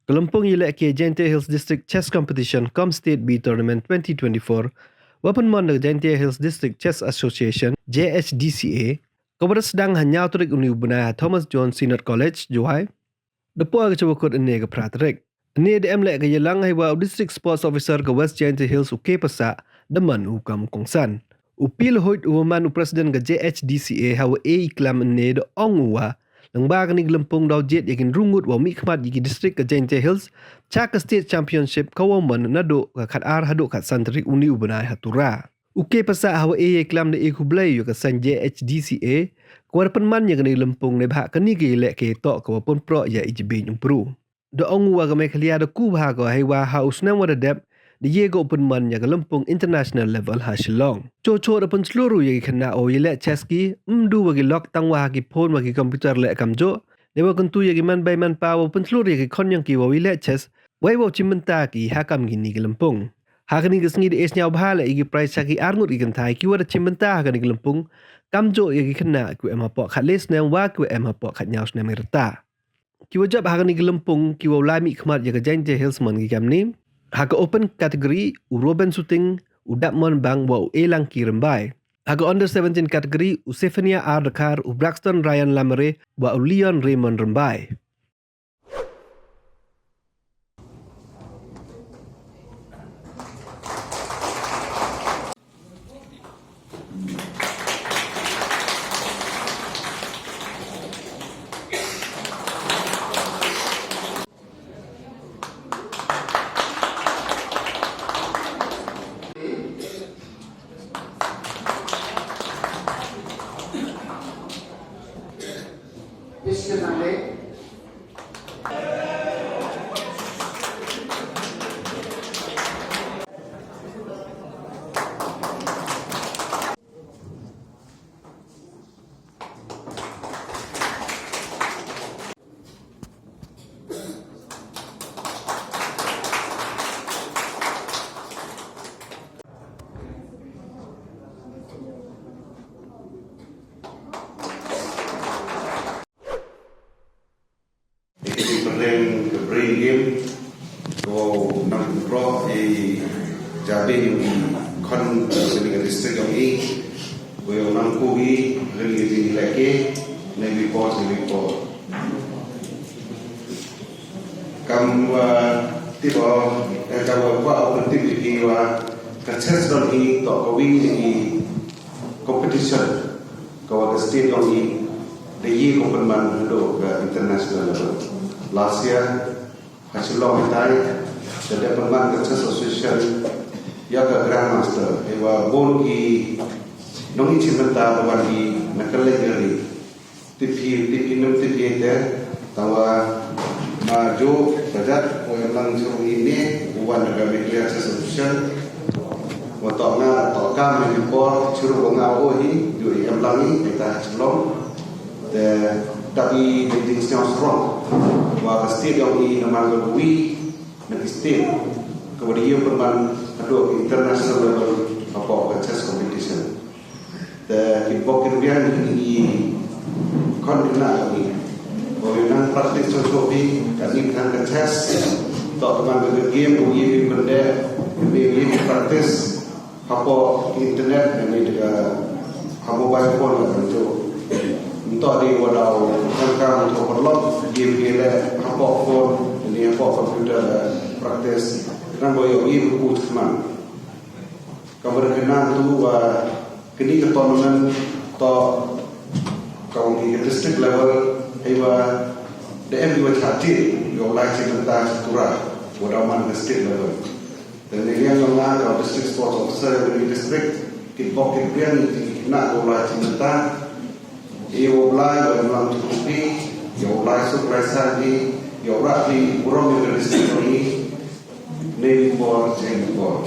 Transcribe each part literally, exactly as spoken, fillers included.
Ka lympung yalehke Jaintia Hills District Chess Competition cum State B Tournament twenty twenty-four, wa pynman da ka Jaintia Hills District Chess Association, J H D C A, ka wa da sdang ha ynñiaw tarik uni u bnai ha Thomas Jones Synod College, Jowai. Da poi ka cha wa kut ynne ka phra tarik. Ynne da em leh ka yalang hei wa u District Sports Officer ka West Jaintia Hills u K Passah da man u kam u kongsan. U P Lohoi u wa man u President ka J H D C A ha wa e i klam ynne da ong u wa, lyngba kani ka lympung daw jied ya ki ynru ngut wa mih khmat ya ki district ka Jaintia Hills cha ka State Championship ka wa man naduh ka khat ar haduh khat san tarik uni u bnai ha Tura. U K Passah ha wa e i klam da e khublei ya ka seng J H D C A ka wa da pynman ya kani ka lympung, neibhah kani ka yalehke toh ka wa pynproh ya i jingbiang u bru. Da ong u wa ka Meghalaya da ku bha ko hei wa ha u snem wa da dep da ye ko u pynman ya ka lympung international level ha Shillong. Choh choh da pynchlur u ya ki khynnah wow yaleh chess ki, ym du wa ki lok, tang wa ha ki phone wa ki computer leh kamjooh. Dei wa kyntu ya ki man bei man pa wow pynchlur ya ki khon yong ki wow yaleh chess, wei wow chimbynta ki ha kam kini ki lympung. Ha kani ka sngi da e sñiaw bha leh ya ki prize cha ki ar ngut ki kynthai ki wa da chimbynta ha kani ka lympung, kamjooh ya ki khynnah ki wa em hapoh khatle snem wa ki wa em hapoh khatñiaw snem i rta. Ki wa jop ha kani ka lympung ki wow lai mih khmat ya ka Jaintia Hills man ki kamni. Ha ka open category, u Robin Suting, u Dapmon Bang wa u Elangki Rymbai. Ha ka under seventeen category, u Sefania R Dkhar, u Braxton Ryan Lamare wa u Leon Raymond Rymbai. Ka jingpynrem ka brain game, ko nang pro i jabing khon sini ka district yong i, ko yong nang ko i, ring i jing leke, ne bi po, ne bi po. Kam wa tip o, eh, kam wa kwa o tip i wa, ka chess dong i, to ka wi i competition. Ka wa ka state yong i, da ye ko pynman haduh ka international level. Last year, ha Shillong hitai, da dep pynman ka Chess Association, ya ka Grandmaster, e wa bun ki nong i chimbynta da wan ki na ka leng ri. Tip hi, tip hi nam tip hi te, tawa ma jo, ka jat, ko em lang churung i ne, u wan da ka Meghalaya Chess Association, Wa toh nga, toh ka, me ni por, chiru wa nga o hi, yu i em lang i, kita Shillong. Te, tapi di ding sñiaw sarong. Wa ka state yong i na man ka wi, na ki state. Ka wa di yoh pynman, haduh ki international level, hapoh ka chess competition. Te, ki bok ki rubian, ki khon ki na ka wi. Wa wi nang practice chong chong wi, ka ni kan ka chess. Toh ka man ka game, wi wi pynde, wi wi practice. Hapoh internet, ni dekat ha mobile phone la kan tu. Nto di wa daw, kan kam tu perlu, game game le, hapoh phone, ni hapoh computer le, practice. Nang boyo game ku man. Ka berkenan tu wa, kini ka tournament to, ka ong ki district level, hei wa, da em di wa chati, yo lai chi benta chi tura, wa daw man district level. Te ni yang yong nga ka District Sports Officer yong ka District, ki bok ki biang ni ki na ko lai chi mynta. I wa blai wa lang tu kupi, i wa blai suk lai san di, i wa blai di burom yong ka district ni, ni bor, ni bor.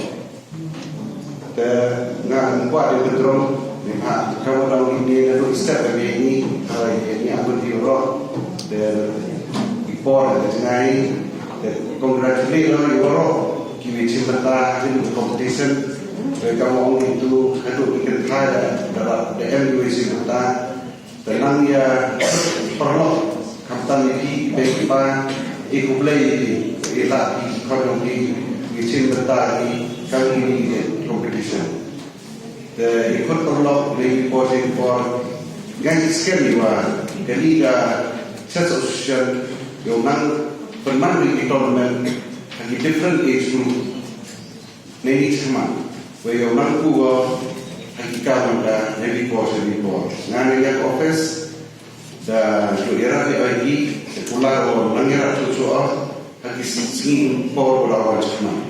Te nga ngwa di bedrom, ni ha, ka wa dang ni na du step ni, ha, ni aku di ro, te i por ni, te congratulate lo, i ro, Ki wi chi mynta, ki wi competition, we ka mong itu, ka tu ki kynthai da, da, da em wi chi mynta. Te nang ya, paralok, khamtam ya ki, ki bei ki pa, I khublei i la ki khon yong ki, ki chim bynta ki kam ki ni competition. Te i khut paralok, neibynta i por, nga i skem i wa kani ka chess association yow nang pynman ki tournament ha ki different age group. Neini chma, wei yow nang ku wa ha ki kam ka neibynta i por. Nga ne ya office da tu era ki ai ki, se kula wa nang era tu tu ha ki sngi por wa chma.